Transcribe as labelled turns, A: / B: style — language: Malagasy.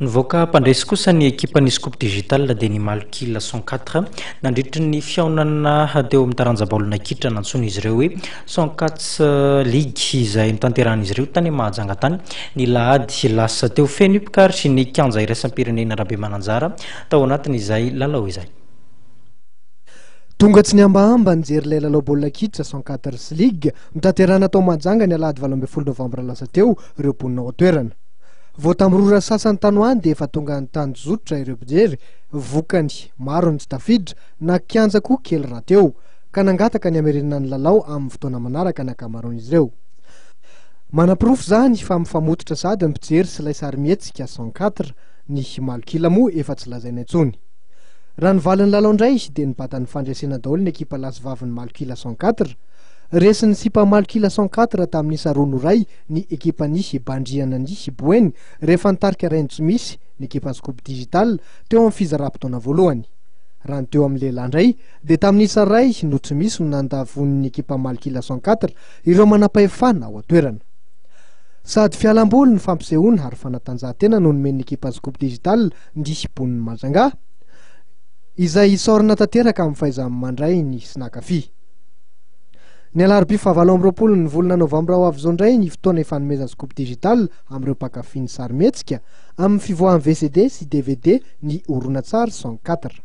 A: Nivoaka mpandresy kosa ny ekipan'ny Scoop Digital dia ny Malok'ila 104 nandritry ny fihaonana teo amin'ny taranja baolina kitra nantsoin'izy ireo hoe 104 League izay notanterahan'izy ireo tany Mahajanga tany ny lahady lasa teo. Feno hipoka ary ny kianja iraisam-pirenena Rabemananjara tao anatin'izay lalao izay.
B: Tonga tsy nihambahamba nijery ilay lalao baolina kitra 104 League notanterahina tao Mahajanga ny alahady 18 novambra lasa teo ireo mponina ao an-toerana. Vao tamin'ny ora sasany tany ho any dia efa tonga nitanjozotra ireo mpijery, vokany, maro ny tsy tafiditra, na kianja koa kely rahateo, ka nangataka ny hamerenana ny lalao amin'ny fotoana manaraka ny ankamaroan'izy ireo. Manaporofo izany fa mifamototra sahady ny mpijery sy ilay sarimihetsika 104, ny malok'ila moa efa tsy lazaina intsony. Raha ny valin'ny lalao indray dia nibata ny fandresena daholo ny ekipa lahy sy vavin'ny malok'ila 104. Resin'ny sipa malok'ila 104 tamin'ny isa roa no iray ny ekipan'i Bandrianan'i Boeny rehefa nitarika Rainitsomisy ny ekipan'ny Scoop Digital teo amin'ny fizaram-potoana voalohany. Raha ny teo amin'ny lehilahy indray dia tamin'ny isa iray no tsy misy no nandavoan'ny ekipa Malok'ila 104 ireo manampahefana ao an-toerana. Sady fialamboly ny fampisehoana ary fanatanjahantena no nomen'ny ekipan'ny Scoop Digital ny mponin'i Majunga izay isaorana tanteraka amin'ny fahaizany mandray ny sy nankafy. Ny alarobia fahavalo amby 20 ny volana novambra ho avy izao indray ny fotoana ifanomezan'ny Scoop Digital amin'ireo mpankafy ny sarimihetsika, amin'ny fivoahan'ny VCD sy DVD ny horonantsary 104.